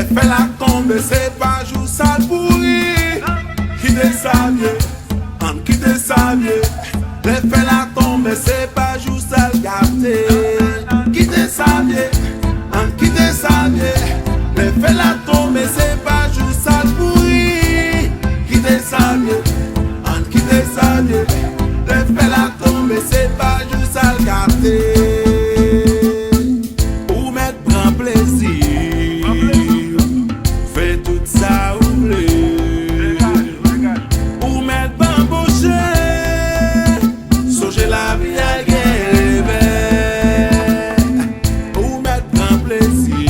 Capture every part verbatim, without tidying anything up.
Fè la tonbe, se pa jou sa l pouri. Kite sa vye, ann kite sa vye. Lè fè la tonbe, se pa jou sa l gate. Kite sa vye, ann kite sa vye. Lè fè la tonbe, se pa jou sa l pouri. Kite sa vye, ann kite sa vye. Lè fè la tonbe, se pa jou sa l gate. Ou mèt pran plezi, fè tout sa ou vle. Ou mèt banboche, sonje lavi a gen revè. Ou mèt pran plezi,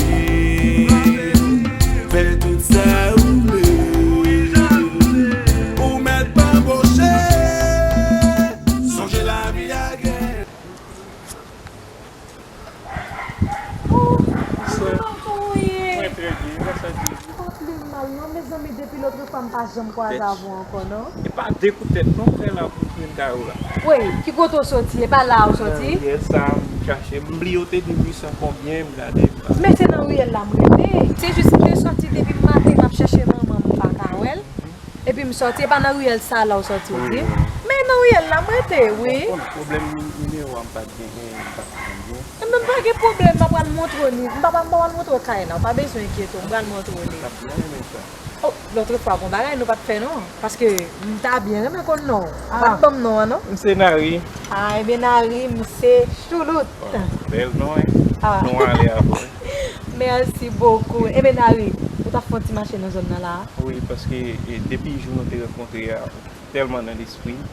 fè tout sa ou vle. Ou mèt banboche, sonje lavi a gen. Oh, kòman w ye? Mwen trè byen, mwen santi. M pa pi mal non, mezanmi, depi lòt fwa m pa janm kwaze avè w ankò non. E pa de kout tèt non, frè la pou vin kay ou la. Wi, ki kote w soti? E pa la ou soti? Yè sa, m chache, m bliye w te di wi san konbyen, m gade m pa. Men se nan riyèl la m rete. Se jis m te soti depi maten, m ap chèche manman m, m pa ka wè l. Epi m soti, e pa nan riyèl sa la w soti w di? Wi, wi. Men nan riyèl la m rete, wi. Bon, pwoblèm ni-, nimewo a m pa t genyen, m pa t konn byen. Enben, pa gen pwoblèm, m ap pral montre w ni, m pa, m pa pral montre w kay la, w pa bezwen enkyete w, m pral montre w li. M ta byen renmen sa. Oh, lòt fwa, gon bagay nou pa t fè non, paske m ta byen renmen konn non w. Ou pa t ban m non an non. M se Nari. Ah, enben Nari, m se Choulout. Oh, bèl non, wi. Ah. Non ale avè w. Merci beaucoup. Enben Nari, ou t ap fè yon ti mache nan zòn nan la a? Wi, paske, e, depi jou nou te rankontre a, tèlman nan lespri m.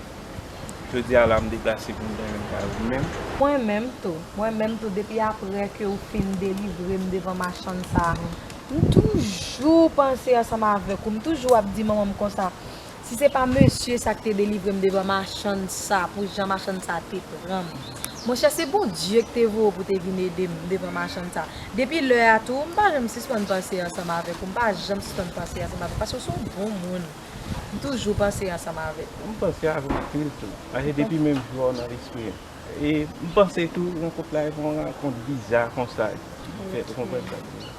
Jodi a la, m deplase pou m vin menm kay ou menm. Mwen menm tou, mwen menm tou, depi apre ke ou fin delivre m devan machann sa a, m toujou panse ansanm avèk ou, m toujou ap di manman m konsa, si se pa mesye sa k te delivre m devan machann sa, pou jan machann sa te pran m. Monchè, se Bondye ki te voye w pou te vin ede m devan machann sa. Depi lè a tou, m pa janm sispann panse ansanm avèk ou, m pa janm sispann panse ansanm avèk ou, paske w se yon bon moun. M toujou panse ansanm avèk ou. M panse avè w anpil tou. Paske depi menm jou a w nan lespri m. E m panse tou rankont la e pa yon rankont biza konsa ki fèt, ou konprann sa m di la.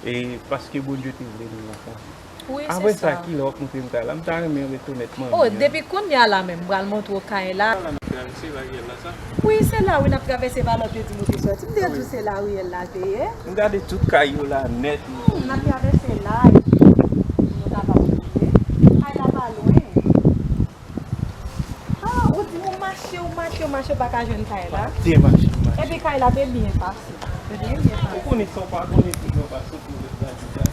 E paske Bondye te vle nou rankontre. Wi, se sa. Apre sa, kilè w ap montre m kay la? M ta renmen retounen manmi an. Oh, depi kounye a la menm, m pral montre w kay la. N ap travèse laryèl la sa? Wi, se la, wi, n ap travèse pa lòt yo di nou te soti. M te di w se laryèl la te ye. M gade tout kay yo la nèt. Hmm, n ap travèse la, epi nou ta pa oblije. Kay la pa lwen. Ah, ou di m ou mache, ou mache, ou mache, ou pa ka jwenn kay la. Pa te mache, m mache. Epi kay la te byen pase. Te byen, byen pase. Ou konnen sa w pa konnen, tou yo pa soti, ou ret la di sa.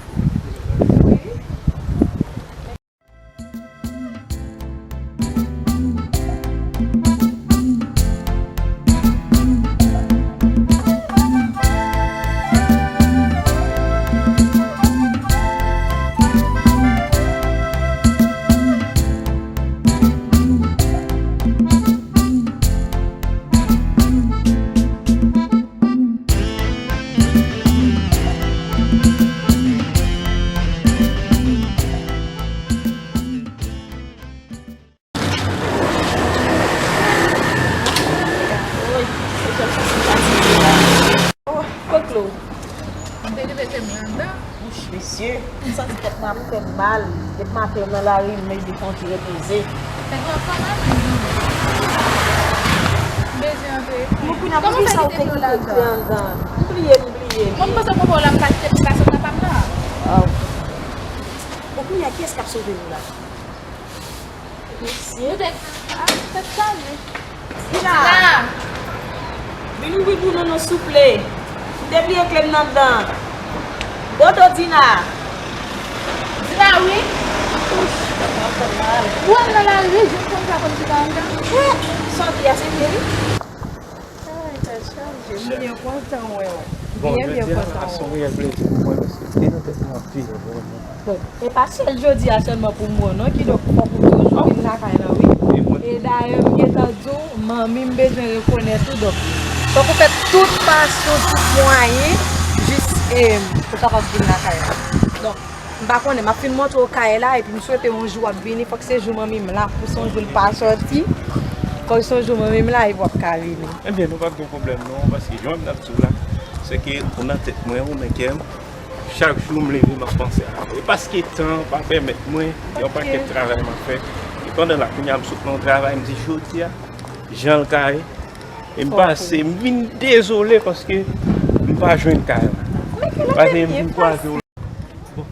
Wi. Oh, Koklo. M te leve tèt mwen anndan. Wouch, mesye, m santi tèt mwen ap fè m mal. Depi maten nan lari, m mete konti repoze. Tèt mwen ap fè mal, men m bezwen antre. Men kounye a, poukisa ou te kite kle anndan? M bliye, m bliye. Mwen, m panse w konprann la, m pa kite m pa sot la pa m la. Aw. Bon, kounye a, kiyès k ap sove nou la? Mesye. Ou te, ah, tèt chaje. Dina! Dina! Vin ouvri pou nou, non, souple. M te bliye kle m nan anndan. Boto, Dina! Dina, wi. Ouch, tèt mwen ap fè m mal. Ou al nan lari, wi, jwenn fanm sa konn chita anndan. Sa w di a, se vre, wi? Ay, tèt chaje. M byen kontan wè w. Bon, byen, byen jodi a, kontan wè w. Se yon reyèl plezi pou mwen, paske te nan tèt mwen anpil. Bon, e pa sèl jodi a sèlman pou m wè w non, kidonk fòk ou toujou vin lakay la, wi. E dayè, m gentan di w, manmi m bezwen rekonèt ou, donk fòk ou fè tout fason, tout mwayen, jis, e, pou w kapab vin lakay la. Donk, m pa konnen, m ap fin montre w kay la, epi m swete yon jou w ap vini, fòk se jou manmi m la, pou se yon jou l pa sòti, fòk se yon jou manmi m la, epi w ap ka vini. Ebyen, nou p ap gen pwoblèm non, paske jan m t ap di w la, se ke ou nan tèt mwen, ou nan kè m. Chak jou m leve, m ap panse a ou. E paske tan pa pèmèt mwen, gen yon pakèt travay m ap fè. E pandan la, kounye a m sot nan yon travay, m di jodi a, jan l ka ye. E m pase, m vin dezole paske m pa jwenn kay la. Paske m vin kwaze w. Bon,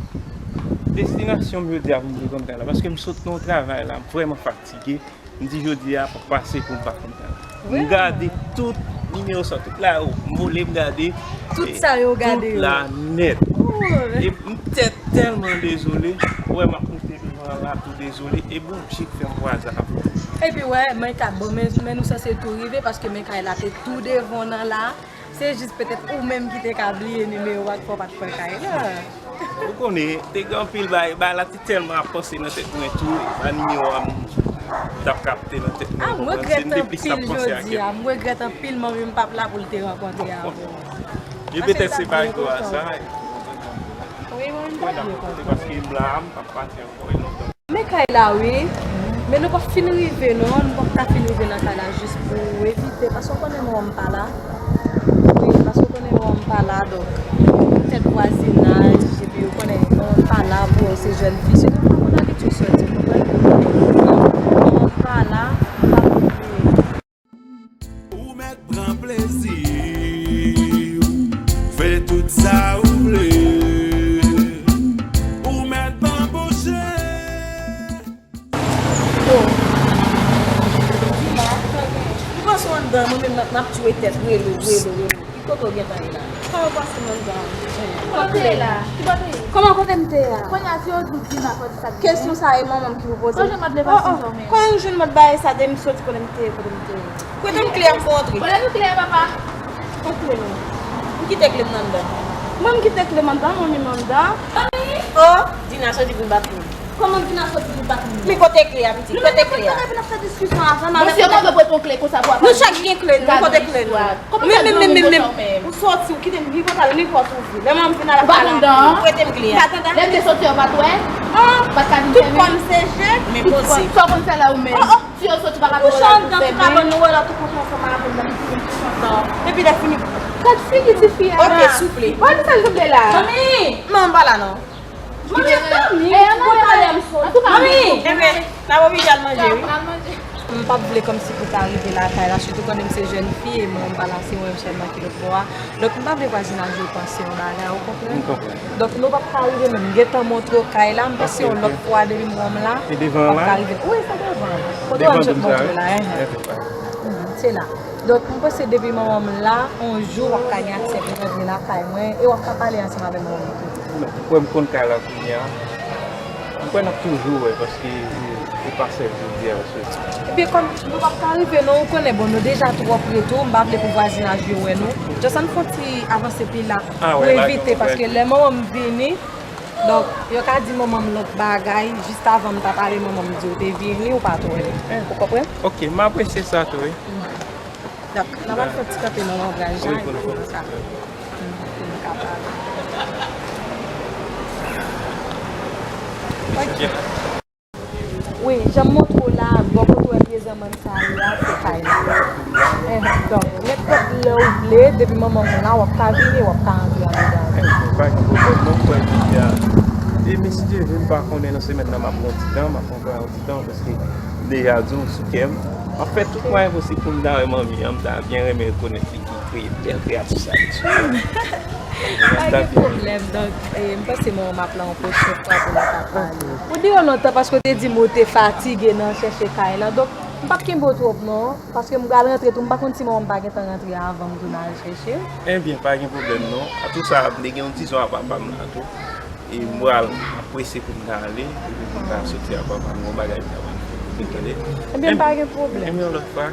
destinasyon m jodi a pou m te konn kay la. Paske m sot nan yon travay la, m vrèman fatige. M di jodi a p ap pase pou m pa konn kay la. M gade tout nimewo sa, tout la yo, m vole, m gade. Tout sa yo gade yo. Tout la nèt. E m tè-, tèlman dezole, ou wè m ap moute devan la tou dezole, e Bondye k fè m kwaze avè w. Epi wè, men ka, bon, men, men nou sanse tou rive, paske men kay la te tou devan nan la. Se jis petèt ou menm ki te ka bliye nimewo a k fè w pa t pran kay la. Ou konnen, te gen anpil bagay, bagay la te tèlman ap panse nan tèt mwen tou, e pa nimewo a m t ap kapte nan tèt mwen, ou konprann? Se m te plis t ap panse a kèk. A, m regrèt anpil jodi a, m regrèt anpil manmi m p ap la pou l te rankontre avè w. E petèt se pa gras a sa. Wi, mwen pa byen kontan. Se paske m la, m p ap pase ankò e lontan. Men kay la wi. Men nou p ap fin rive non, nou p ap ka fin rive nan kay la jis pou evite, paske w konnen manman m pa la. Wi, paske w konnen manman m pa la, donk, petèt vwazinaj, epi yo konnen manman m pa la pou se jèn fi, se tout moun abitye sòti, w konprann? Donk, manman m pa la, m pa konn. Ou mèt pran plezi w, fè tout sa ou vle. Ou mèt banbouche. Yo. Di la, sa gen? M panse w anndan, mwen menm n ap, n ap tchwe tèt, rele w, rele w, rele w. Ki kote w gentan ye la? Kòman w panse m anndan? Ki bò w te ye la? Ki bò w te ye? Kòman kote m te ye a? Kounye a, si yo di w Dina, fò w di sa. Kesyon sa e manman m ki pou poze. Kòman w jwenn mòd de pase sa w menm? Kòman m jwenn mòd bagay sa, depi m soti kote m te ye, kote m te ye? Prete m kle a m pou antre. Prete nou kle a, papa. Kot kle nou? M kite kle m nan anndan. Mwen m kite kle m anndan, manmi m anndan. Manmi! Oh, Dina soti pou l bat moun. Kòman Dina soti pou l bat moun? Men kote kle a, pitit? Kote kle a? Nou menm nou pa ka vin ap fè diskisyon avè m, avè m. Mesye, kòman w prete yon kle konsa pou ap... Nou chak gen kle nou, kote kle nou? Men, men, men, men, men, ou soti, ou kite m, li konsa, li fò sou vi. Lè mwen m vin al ap pale anpil, prete m kle a. Lè m te soti, ou pa t wè? An? Tout kò m seche. Men poze. Sa w konn fè la ou menm? Si yo soti pa ka fè yon lòt sèmen. Kouche anndan sou kabann nou, wè lòt ou kouche ansanm avè m nan, li tounen kouche anndan. Epi lè fini. Gad figi tifi a. Ok, souple. Wè ki sa l souple la? Manmi! Non, m pa la non. Manmi, manmi, eh, ann ale, ann ale. Antouka, manmi! Enben, n ap oblije al manje, wi. N al manje. M p ap vle kòmsi pou ta rive lakay la, sitou konnen m se jèn fi e manman m pa la, se mwen menm sèlman ki lòt bò a. Donk, m pa vle vwazinaj yo panse yon bagay, ou konprann? M konprann. Donk, nou p ap ka rive menm. M gentan montre w kay la, m panse yon lòt fwa depi m wè w m la, w ap ka rive. Wi, se devan. Kote w wè m sot montre w la, enhen. Mhm, se la. Donk, m panse depi manman m la, yon jou w ap ka gen aksè pou rantre lakay mwen e w ap ka pale ansanm avè manman m tou. Ou wè m konn kay la kounye a. M kwè n ap toujou wè, paske e, e pa sèl jodi a, paske... Ebyen, kòm nou p ap ka rive non, ou konnen, bon, nou deja twò pre tou, m pa vle pou vwazinaj yo wè nou. Just ann fè yon ti avanse pi la, pou evite, paske lè manman m vini, donk, yo ka di manman m lòt bagay, jis avan m ta pale, manman m di ou te vini, ou pa t wè l. Ou konprann? Ok, m apresye sa tou, wi. Donk, n ap al fè ti kanpe nan lonbraj la, epi nou ka, nou ka pale. Ok. Wi, jan m montre w la, bò kote w wè vye zanmann sa a ye a, se kay la. Enhen, donk, nenpòt lè w vle, depi manman m la, w ap ka vini, w ap ka antre andedan. Enben, pa gen pwoblèm non, m kwè jodi a. E men si Dye vle, m pa konnen nan semèn nan, m ap pran yon ti tan, m ap pran yon ti tan, paske m deja di w sou kè m. M ap fè tout mwayen posib pou m ta wè manmi an, m ta byen renmen rekonèt li ki kreye bèl kreyati sa. Pa gen pwoblèm, donk, e, m panse manman m ap la yon pwochèn fwa pou nou ta pale. Ou deyò lontan paske w te di m ou te fatige nan chèche kay la, donk, m p ap kenbe w twòp non, paske m pral rantre tou, m pa konn si manman m pa gentan rantre avan m tounen al chèche l. Ebyen, pa gen pwoblèm non. Antouka, m te gen yon dizon a papa m la tou. E m pral, m ap prese pou m ta ale, epi pou m ta soti a papa m, gon bagay m ta pral fè. Ou tande? Ebyen, pa gen pwoblèm. Ebyen, yon lòt fwa.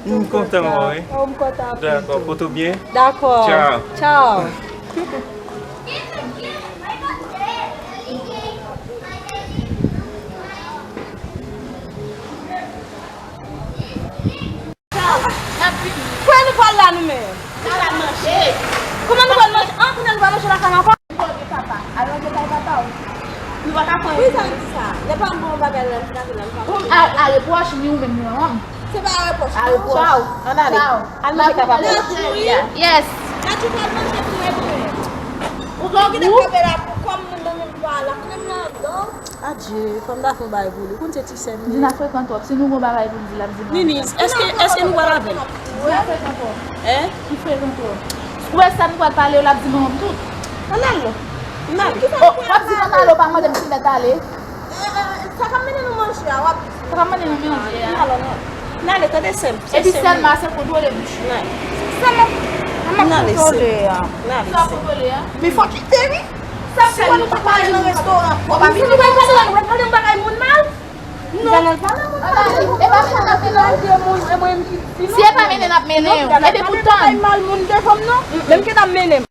M kontan wè w, wi. Oh, m kontan anpil tou. Dakò, pote w byen. Dakò. Tchaw. Tchaw. Kote nou pral la nou menm? Nou pral manje. Kòman nou pral manje? An, kounye a nou pral manje lakay ankò? Kote papa? Al manje kay papa w. Nou pa ka fè anyen. Poukisa w di sa? Lè pa m bon bagay la, m fin ap la, m pa... Bon, a, a repwòch, ni ou menm, ni manman m. Se pa repwòch. A repwòch. Tchaw. Ann ale. Tchaw. Al manje kay papa w. Yes. Natou pral manje tou, e pou mwen. Ou gen de kanpe la pou kòm moun nan menm pa la, krèm nan adan. Adje, fò m ta fè yon bagay pou li. Ou konn se ti sè m li ye. Dina frekan twòp. Si nou gon bagay pou l di, l ap di manmi. Nini, èske, èske nou pral avè l? Dina frekan twòp. Hein? Li frekan twòp. Ou wè sa nou pral pale yo, l ap di manman m tout. Ann al non. N ale. Oh, w ap di ann ale, w pa mande m si m mèt ale. Eh, eh, sa k ap mennen nou manje a, w ap di. Sa k ap mennen nou manje a. N ale, n ale, tande sè m. Epi sèlman se kontwole bouch ou. N ale. Sèlman, an m ap kontwole a. N ale, sè m. Sa w kontwole a? Men fò kite wi. Sa fè nou pa pale nan restoran. Ou pa vin nan restoran, ou mande m bagay moun mal? Non. E pa sa n ap fè non. Si e pa mennen n ap mennen yo. Epi pou tann. Mal moun devan m non. Menm ke n ap mennen m.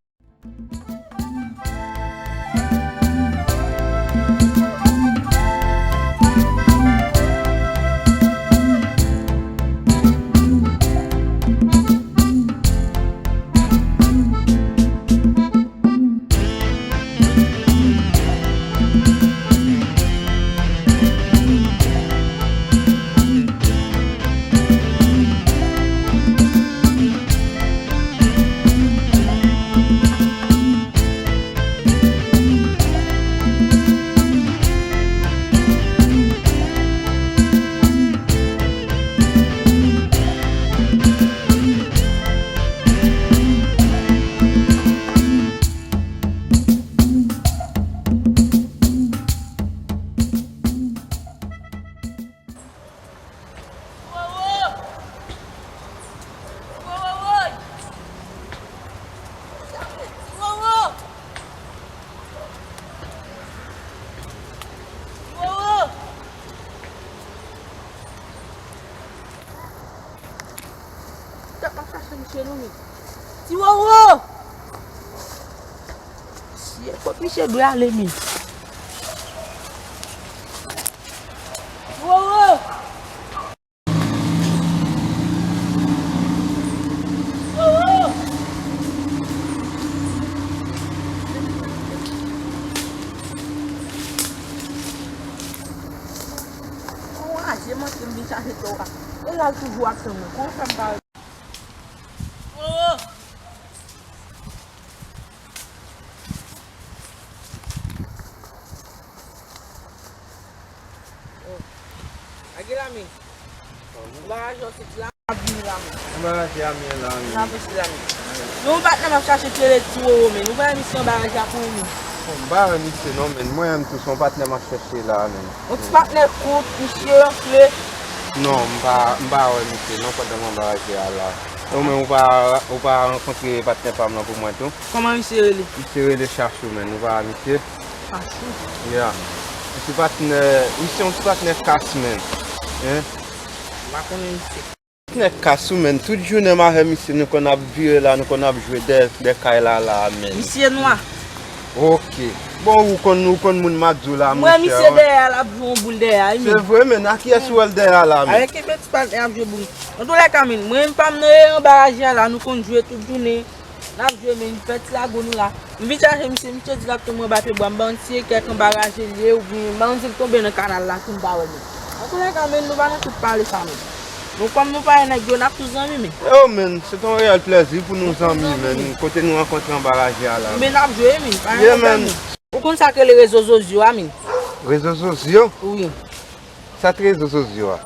Tèt m ap chache misye non men. Ti Wowo! Mesye, kot misye dwe ale men? Ti Wowo! Ti Wowo! Anraje manke m vin chache tò a. E la l toujou ap tann mwen. Kòman fè m pa... Oh! Oh. Lage la men. Ou pa raje w soti la. Ap vini la men. Anba raje a men la men. N ap resi la men. Gen yon patnè m ap chache ki rele Ti Wowo men. Nou pa wè misye anba raje a pou ou men. Bon, m pa wè misye non men. Mwen menm tou se yon patnè m ap chèche la men. Yon ti patnè kout, misye anfle. Non, m pa, m pa wè misye non pandan m anba raje a la. Ou menm ou pa, ou pa rankontre patnè pa m lan pou mwen tou? Kòman misye rele? Misye rele Chachou men. Ou pa wè misye? Chachou? Ya. Yon ti patnè, misye yon ti patnè kas men. Hein? M pa konnen misye. Patnè kas ou men, tout jounen m avè misye nou konn ap vire la, nou konn ap jwe dèyè, dèyè kay la la men. Misye nwa. Ok. Bon, ou konn, ou konn moun m ap di w la, monchè. Mwen misye dèyè a, l ap jwe yon boul dèyè a wi men. Se vre men, a kiyès ou wè l dèyè a la men? Avèk yon ti patnè ap jwe boul. Antoulèka men, mwen m pa m nan anba raje a la, nou konn jwe tout jounen. N ap jwe men, fè ti lago nou la. M vin chache misye, misye di l ap tonbe anba pyebwa. M ba yon ti ekèk anba raje l ye, oubyen m ba yon di l tonbe nan kanal la, tou m pa wè men. Antoulèka men, nou pa nan tout pale sa men. Nou kòm nou pa wè nèg yo, n ap tou zanmi men. Yo men, se te yon reyèl plèzi pou nou zanmi men. Kote nou rankontre anba raje a la. Men n ap jwe men, pa gen pwoblèm men. Ou konn sa k rele rezo zozyo a men? Rezo zozyo? Wi. Sa t rezo zozyo a?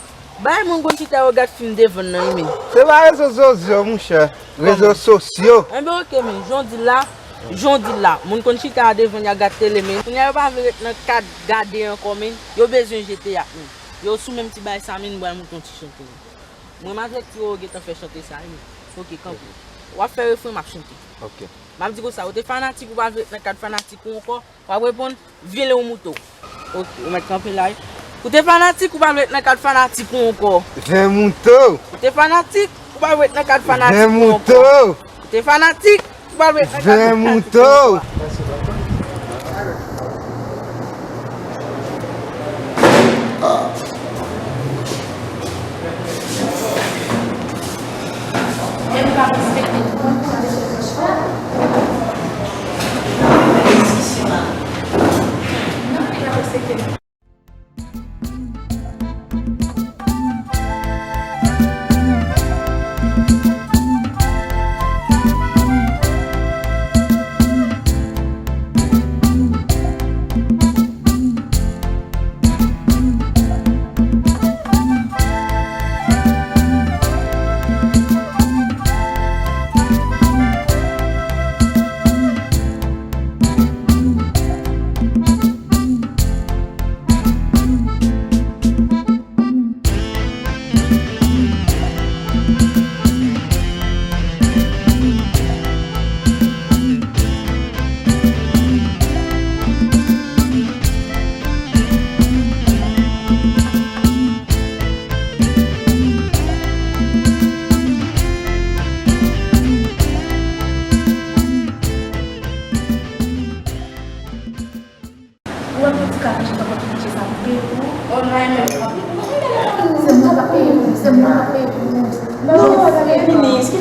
Bay moun konn chita yo gad fim devan nan wi men. Se pa rezo zozyo monchè. Rezo sosyo. Enben ok men, jan w di l la, jan w di l la, moun konn chita a devan y ap gad tele men. Kounye a yo pa vle ret nan kad gade ankò men. Yo bezwen jete y ap men. Yo sou menm ti bagay sa men, m pral montre yon ti chante men. Mwen m avèk Ti Wowo gentan fè chante sa wi men. Ok, kanpe. W ap fè refren, m ap chante. Ok. M ap di konsa, ou te fanatik, ou pa vle ret nan kad fanatik ou ankò. W ap reponn, vye Leon Mouto. Ok, ou mèt kanpe la wi. Ou te fanatik, ou pa vle ret nan kad fanatik ou ankò. Ven Mouto. Ou te fanatik, ou pa vle ret nan kad fanatik ou ankò. Ven Mouto. Ou te fanatik, ou pa vle ret nan kad fanatik ou ankò. Ven Mouto.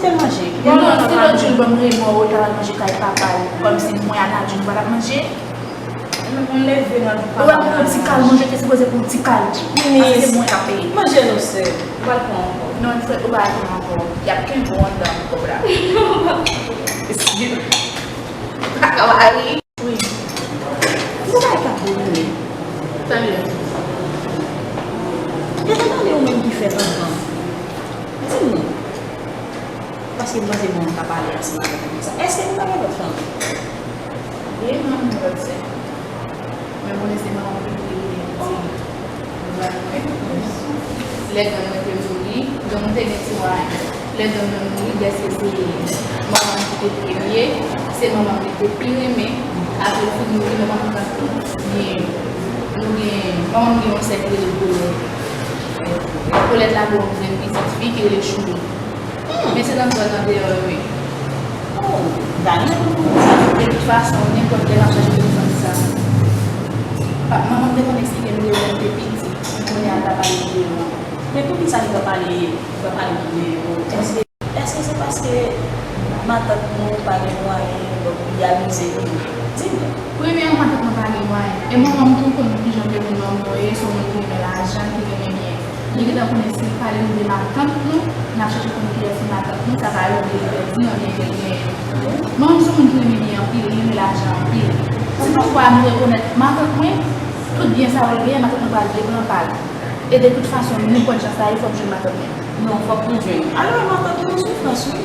Fè manje. Non, si lòt jou l ban m remò, ou ta al manje kay papa l, kòmsi mwen ak Nadine pa t ap manje. Mwen leve nan ou ap pran yon ti kal manje, te sipoze pran yon ti kal. Minis, se mwen k ap peye. Manje nou sèl. Ou pa pran ankò. Non, fè, ou pa pran ankò. Y ap kenbe w anndan kòb la. Kaka mari. Wi. Yon bagay k ap boule. Talè. E te tande ou menm ki fèt anvan. Di m non. Paske m panse mwen ka pale ansanm avèk ou konsa. Èske nou pa gen lòt fanmi? Wi, mwen gen lòt sè. Men konnen se manman m ki te gen piti. Lè grann mwen te mouri, donk m te gen twa an. Lè grann mwen mouri, dèske se manman m ki te premye, se manman m li te pi renmen. Apre l fin mouri, manman m pran tout byen yo. Nou gen, manman m gen yon sè ki rele Kolèt. Kolèt la gen yon grenn pitit fi ki rele Chouri. Men se nan zòn nan deyò yo ye. Oh, m pa gen pou m konn sa. De tout fason, nenpòt lè m ap chache telefòn sa. Pa, manman m te konn eksplike m de lè m te piti, m konnen al pa pale videyo an. Men poukisa li pa pale, li pa pale videyo? Èske, èske se paske matant nou pa gen mwayen, donk li amize li? Di m non. Premyèman, matant mwen pa gen mwayen. E manman m tou konn kijan ke moun manman mwen ye, se yon moun ki renmen lajan, ki renmen byen. Li gentan konnen si l pale nou de matant nou, n ap chèche konnen kiyès ki matant nou, sa ka rive li pèdi nan byen ke l genyen. Manman m se yon moun ki renmen byen anpil, li renmen lajan anpil. Si toutfwa nou rekonèt matant mwen, tout byen sa yo l genyen, matant mwen pral vle pran pa l. E de tout fason, nenpòt jan sa ye, fòk m jwenn matant mwen. Non, fòk nou jwenn. Alò, matant nou an soufrans, wi.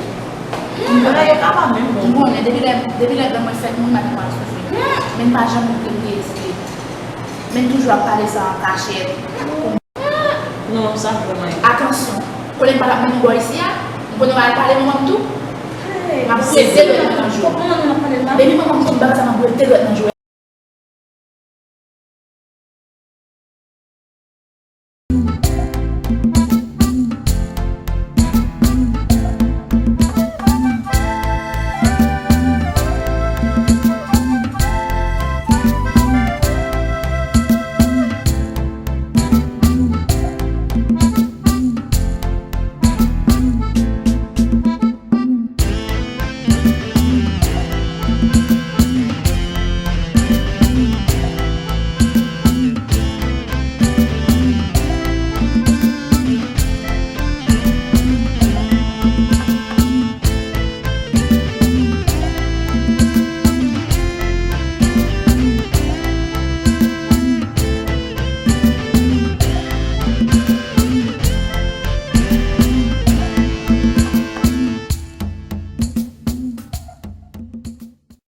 M konnen yo ka pa menm bon. M konnen, depi lè, depi lè grann mwen fèk mouri, matant mwen ap soufri. Men m pa janm montre m te eksplike. Men m toujou ap pale sa an kachèt. Non, sa vrèman. Atansyon. Konnen m pa t ap menm bò isi a, m konnen w al pale manman m tou. M ap bwè de dwèt mwen nan je w. Depi manman m konn bagay sa, m ap bwè de dwèt nan je w.